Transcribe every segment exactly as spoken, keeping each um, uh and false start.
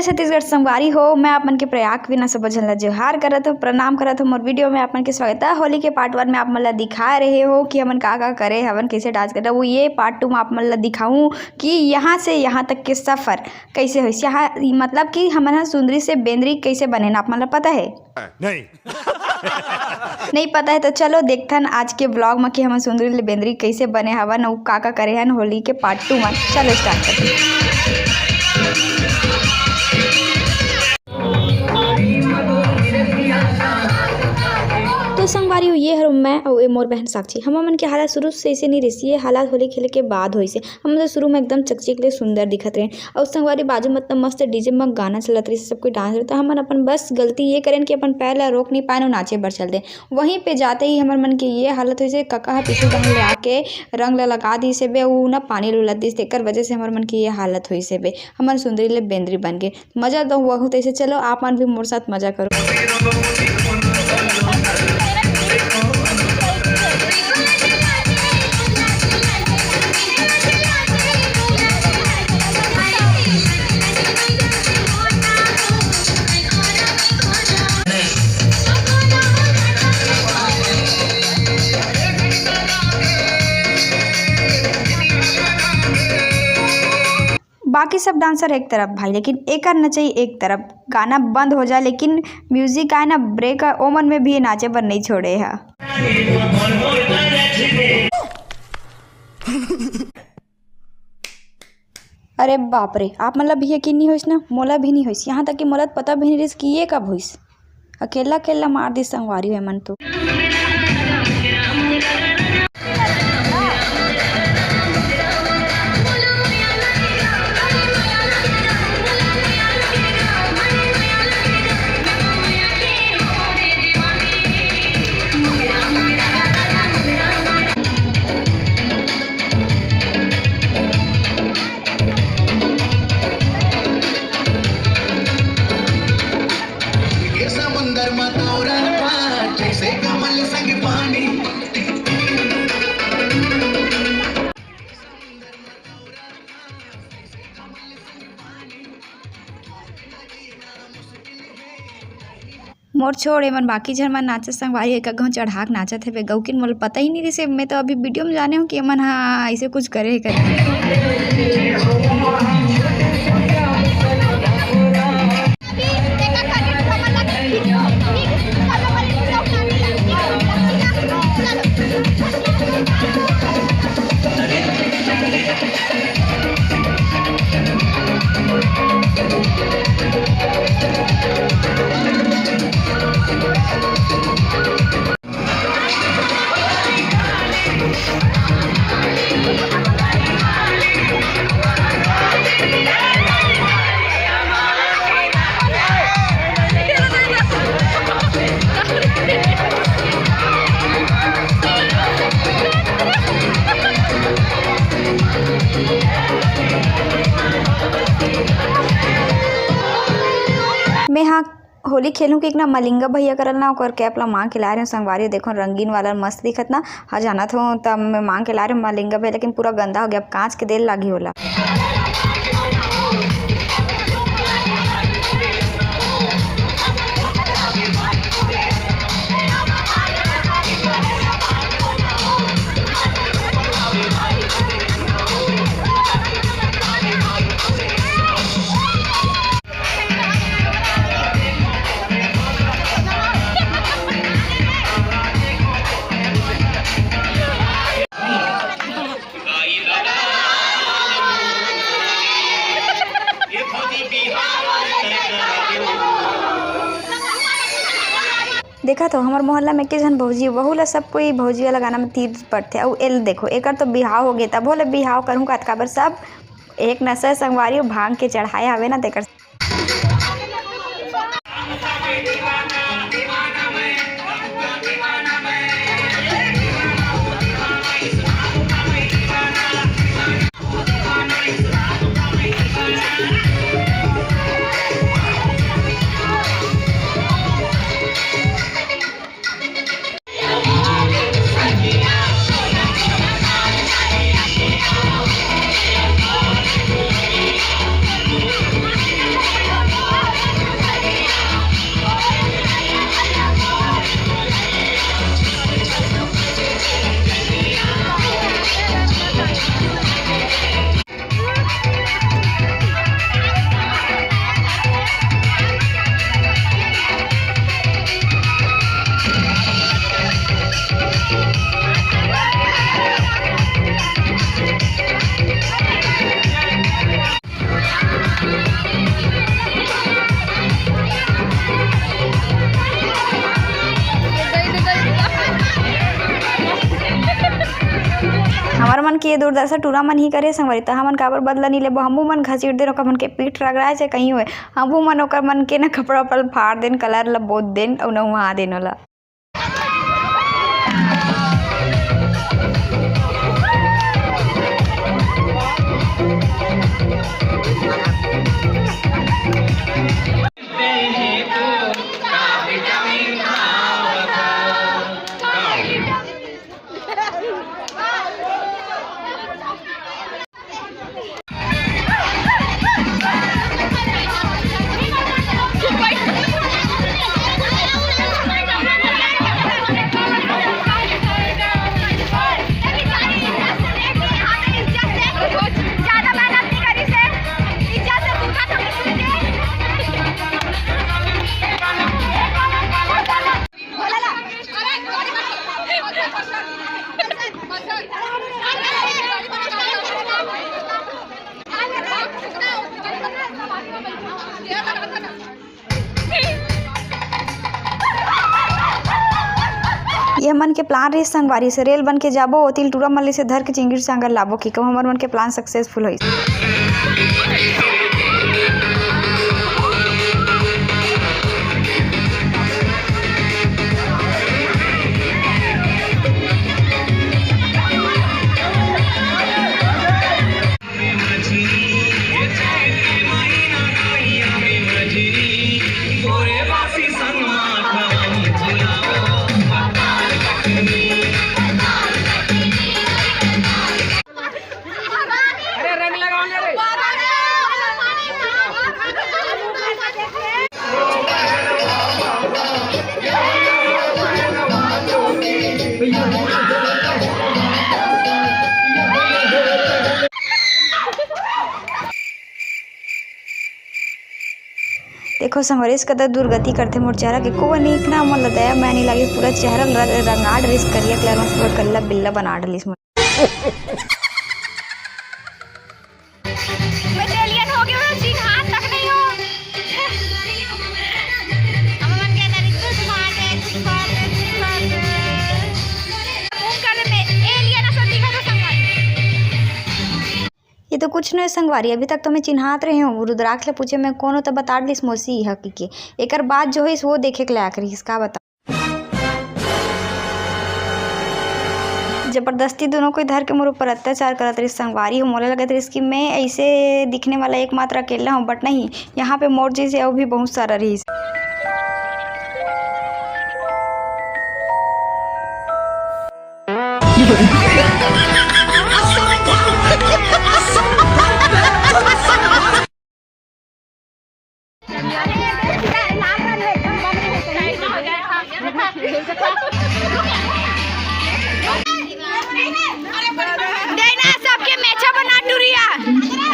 छत्तीसगढ़ संगवारी हो, मैं आप मन के प्रयाग बिना सब झन ला जोहार करत हूँ, प्रणाम करत हूँ। मोर वीडियो में आप मन के स्वागत है। होली के पार्ट वन में आप मन ला दिखा रहे हो कि हमन का का करे हवन, कैसे डांस करे। वो ये पार्ट टू में आप मन ला दिखाऊँ कि यहाँ से यहाँ तक के सफर कैसे होइस, यहाँ मतलब कि हमन ह सुंदरी से बेंदरी कैसे बने ना, आप मन ला पता है? नहीं। नहीं पता है तो चलो देखथन आज के ब्लॉग में कि हमन सुंदरी ले बेंदरी कैसे बने हवन अउ का का करे हन होली के पार्ट टू में। चलो स्टार्ट करते। तो संगवारी हो, ये हर मैं अउ ए मोर बहन साक्षी। हमर मन के हालत शुरू से ऐसे नहीं रहिस, ये हालत होली खेले के बाद होइस हे। हमन तो शुरू में एकदम चकचिक ले सुंदर दिखत रहे। अउ संगवारी, बाजू मतलब मस्त डीजे में गाना चलत रहिस, सब कोई डांस करत। हमन अपन बस गलती ये करेन कि अपन पैर ला रोक नहीं पाएन अउ नाचे बर चल दे। वहीं पे जाते ही हमर मन के ये हालत होइस हे, कका ह पीछू डहन ले आके रंग ला लगा दिस हे बे, उ ना पानी ल उलत दिस, तेकर वजह से हमर मन के ये हालत होइस हे बे। हमन सुंदरी ले बेंदरी बन के मजा तो हुआ हूँ। तैसे चलो आप मन भी मोर साथ मजा करो। बाकी सब डांसर एक तरफ भाई, लेकिन एकर नचई एक तरफ। गाना बंद हो जाए लेकिन म्यूजिक आए ना, ब्रेक आए, ओमन में भी नाचे बर नहीं छोड़े हा। अरे बाप रे, आप मन ला भी यकीन नहीं होइस ना, मोला भी नहीं होइस। यहाँ तक कि मोला तो पता भी नहीं रहिस कि ये कब होइस। अकेला अकेला मार दिस संगवारी हो एमन तो। ये समुंदर म तोरा जैसे कमल संग पानी। मोर छोड़, एमन बाकी झन मन नाचत संगवारी, एक घाव चढ़ाक नाचत हेबे। गौकिन मोला पता ही नहीं रहिसे, मैं तो अभी वीडियो में जाने हूँ कि एमन हा ऐसे कुछ करे हे करके। मैं हा होली खेलूं कि एक ना मलिंगा भैया करल ना ओकर कैप ला मांग के लाए रहे संगवारी। देखो रंगीन वाला मस्त दिखत ना, हाँ जानत हो तब मैं मांग के लाए रहे मलिंगा भैया, लेकिन पूरा गंदा हो गया। अब कांच के देर लागी होला। देखा तो हमर मोहल्ला में के झन भौजी, वहू ला सब कोई भौजी वाला गाना में तीर पड़थे। अउ एल देखो, एकर तो बिहाव हो गे, तभो ले बिहाव करूँ का, काबर सब एक नशा संगवारी भांग के चढ़ाए हवे ना, तेकर। मन के ये दुर्दशा टूरा मन ही करे संगवारी, त हमन काबर बदला नी लेबो? हमू मन घसीट देन ओकर मन के पीठ रगड़ाए, चाहे कहीं होए, हमू मन ओकर मन के न कपड़ा उपड़ा फाड़ देन, कलर ल बोत देन अउ नहुआ देन ओला। ये मन के plan रहिस संगवारी से, रेल बन के जाबो, ओतिल टूरा मन ले से धर के चिंगीर चांगर लाबो, कि कहूँ हमर मन के plan successful होइस। देखो संगवारी, कदा दुर्गति करथे मोर चेहरा के, कोवा नी इतना मन ल दया माया नी लागे, पूरा चेहरा ल र-, रंगा डरिस, करिया कलर में पूरा कल्ला बिल्ला बना डरिस मोर। मैं तो alien हो गया हूँ, चिन्हात तक नहीं हूँ। अब मन के अंदर इतना smart है, smart है, smart है। घूम कर मैं alien असो दिखा तो संगवारी। ये तो कुछ नहीं संगवारी, अभी तक तो मैं चिन्हात रहे हूँ। रुद्राक्ष ले पूछे मैं कौन हो, तो बता डलिस मौसी ह कहिके। एकर बाद जो होइस वो देखे के लायक रहिस, का बता। जबरदस्ती दोनों कोई धर के मोर ऊपर अत्याचार करत रहिस संगवारी हो। मोला लगत रहिस कि मैं ऐसे दिखने वाला एकमात्र अकेला हूँ, but नहीं, यहाँ पे मोर जैसे अउ भी बहुत सारा रहिस। देना सबके मेछा बना टुरिया।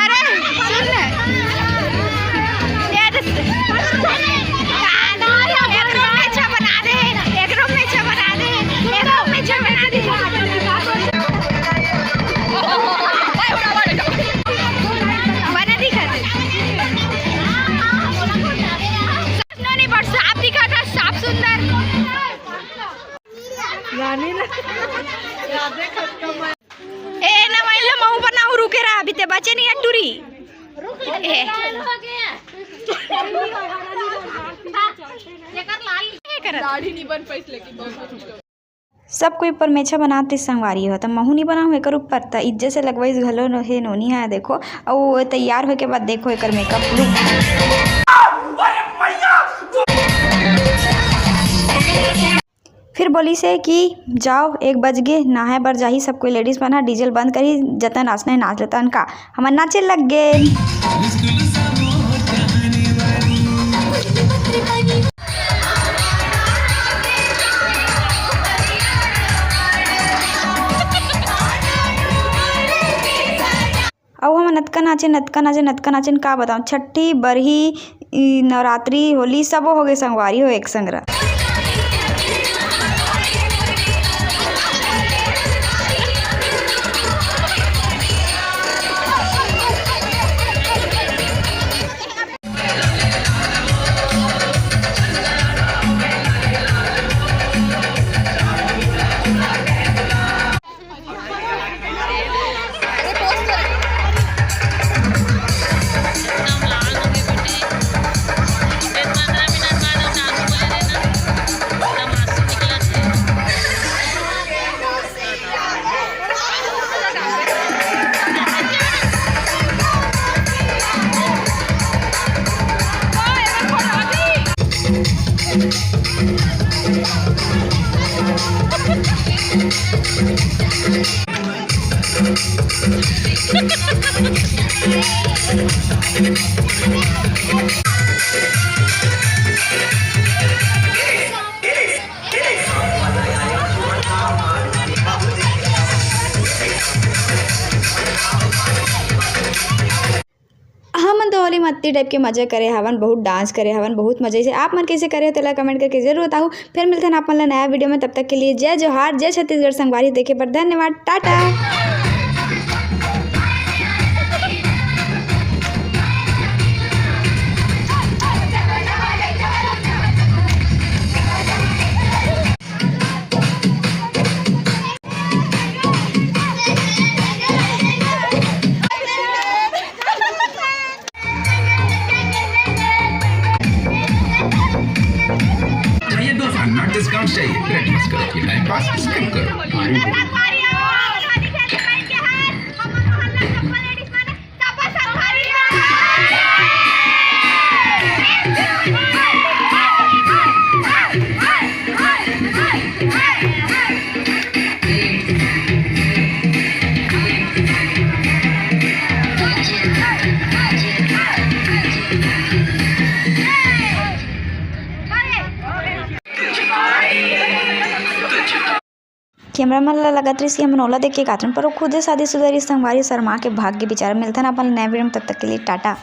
अरे सुन ले। ये तो एकरो मेछा बना दे, एकरो मेछा बना दे, एकरो मेछा बना दे। बना दिखा दे। नोनी बड़ साफ दिखा था, साफ सुंदर। रानी ना। ए, ना वही लो, महू बनाऊ, रुके रहा, अभी ते बचे नहीं है टूरी। ए। दाढ़ी नहीं बन पाइस लेकिन बहुत मुश्किल हो। सब कोई ऊपर मेछा बनात रहिस संगवारी हो, त महू नी बनाहूँ एकर ऊपर, त इज्जत से लगवाइस घलो हे नोनी हा। देखो, अउ तैयार होए के बाद देखो एकर makeup look। फिर बोलिस हे कि जाओ, एक बज गे, नहाए बर जाही सब कोई, ladies मन ह DJ ल बंद करही, जतन नाचना हे नाच लेतन का। हमन नाचे लग गे। अउ हमन अतका नाचेन, अतका नाचेन, अतका नाचेन, का बतावं, छट्ठी, बरही, ई नवरात्रि, होली, सबो हो गे संगवारी हो एक संग र। इसी टाइप के मजा करे हवन, बहुत डांस करे हवन, बहुत मजा से। आप मन कैसे करे हो तेला कमेंट करके जरूर बताओ। फिर मिलते हैं आप मन ला नया वीडियो में, तब तक के लिए जय जोहार, जय छत्तीसगढ़ संगवारी। देखे पर धन्यवाद, टाटा। चाहिए दोस्त, अन्ना डिस्काउंट चाहिए, क्रेडिट करो, ये टाइम पास स्किप करो। कैमरा मन ला लगत रहिस कि हमन ओला देख के कातरन, पर वो खुदे शादीशुदा रहिस संगवारी, शर्मा के भाग गे बिचारा। मिलथन अपन नए वीडियो में, तब तक के लिए टाटा।